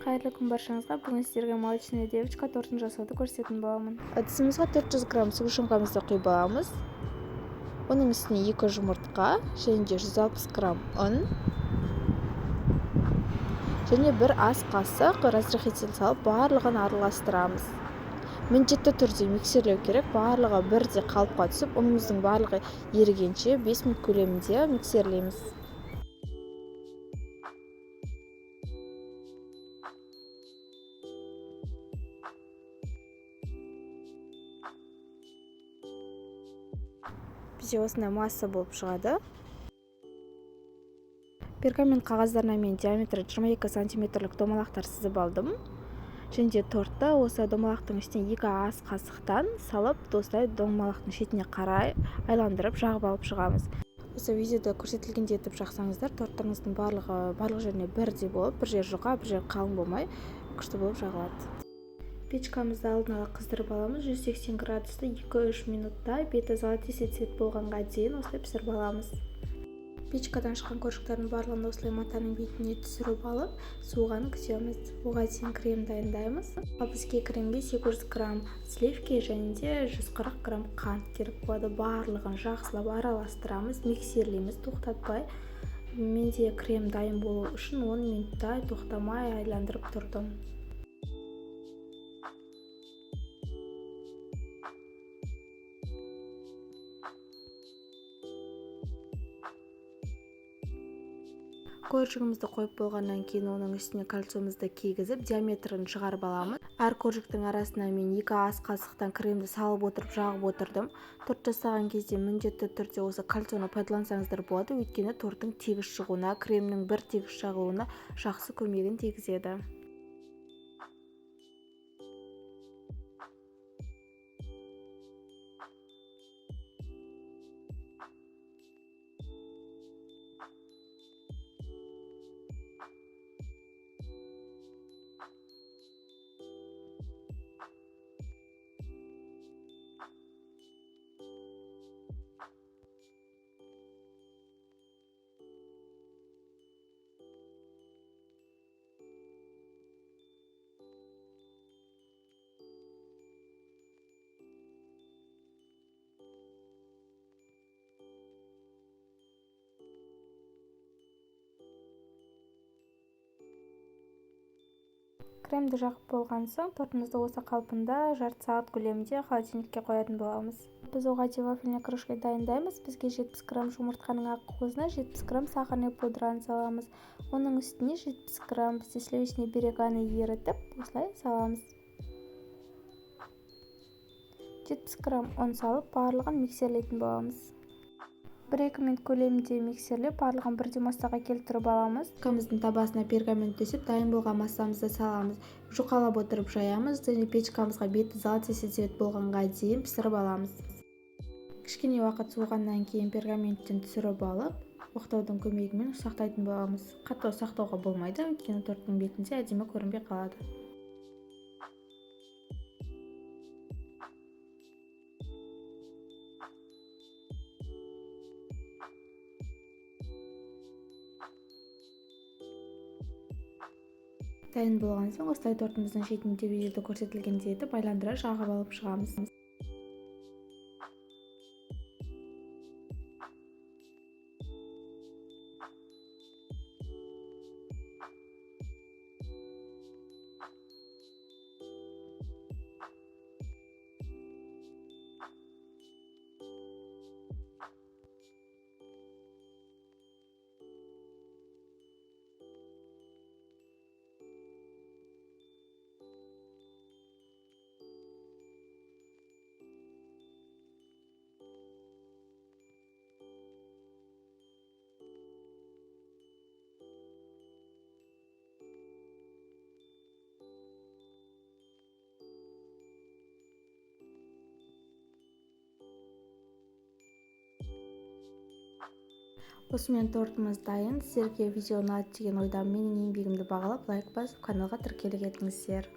Қайырлы күн баршаңызға. Бүгін сіздерге молочная девочка тортын жасауды көрсететін боламын. Ыдысымызға 400 грамм сгущенкамызды құйып аламыз. Оның үстіне 2 жұмыртқа және де 160 грамм ұн және 1 ас қасық разрыхлитель салып барлығын араластырамыз. Міндетті түрде миксерлеу керек, барлығы бірдей қалыпқа түсіп, ұнымыздың барлығы ерігенше 5 минут көлемінде миксерлейміз. Бізде осындай масса болып шығады. Пергамент қағаздарына мен диаметрі 22 сантиметрлік домалақтар сызып алдым. Және де тортты осы домалақтың үстіне 2 ас қасықтан салып, осылай домалақтың шетіне қарай айландырып жағып алып шығамыз. Осы видеода көрсетілгендей етіп жақсаңыздар, торттарыңыздың барлығы барлық жеріне бірдей болып, бір жері жұқа, бір жері қалың болмай, күшті болып жағылады. Печкамызды алдын ала қыздырып аламыз. 180 градуста 2-3 минутта беті золотистый цвет болғанға дейін осылай пісіріп аламыз. Печкадан шыққан коржиктардың барлығын осылай матаның бетіне түсіріп алып, суығанын күтеміз. Оған дейін крем дайындаймыз. Ал бізге кремге 800 грамм сливки және де 140 грамм қант керек болады. Барлығын жақсылап араластырамыз, миксерлейміз тоқтатпай. Менде крем дайын болу үшін 10 минуттай тоқтамай айландырып тұрдым. Коржигімізді қойып болғаннан кейін оның үстіне кольцомызды кигізіп, диаметрін шығарып аламыз. Әр коржиктің арасына мен 2 ас қасықтан кремді салып отырып жағып отырдым. Торт жасаған кезде міндетті түрде осы кольцоны пайдалансаңыздар болады, өйткені торттың тегіс шығуына, кремнің бір тегіс жағылуына жақсы көмегін тигізеді. Кремді жағып болған соң тортымызды осы қалпында жарты сағат көлемінде холодильникке қоятын боламыз. Біз оған дейін вафельный кружка дайындаймыз. Бізге 70 грамм жұмыртқаның ақ қуысына 70 грамм сахарный пудраны саламыз. Оның үстіне 70 грамм бізде сливочный береганы ерітіп осылай саламыз. 70 грамм ұн салып барлығын миксерлейтін боламыз. 1-2 минут көлемінде миксерлеп барлығын бірдей массаға келтіріп аламыз. Печкамыздың табасына пергамент төсеп, дайын болған массамызды саламыз. Жұқалап отырып жаямыз және печкамызға беті золотистый цвет болғанға дейін пісіріп аламыз. Кішкене уақыт суығаннан кейін пергаменттен түсіріп алып, оқтаудың көмегімен ұсақтайтын боламыз. Қатты ұсақтауға болмайды, өйткені торттың бетінде әдемі көрінбей қалады. Дайын болған соң осылай тортымыздың шетінде видеода көрсетілгендей етіп айландыра жағып алып шығамыз. Осымен тортымыз дайын. Сіздерге видео ұнады деген ойдамын. Менің еңбегімді бағалап, лайк басып, каналға тіркеле кетіңіздер.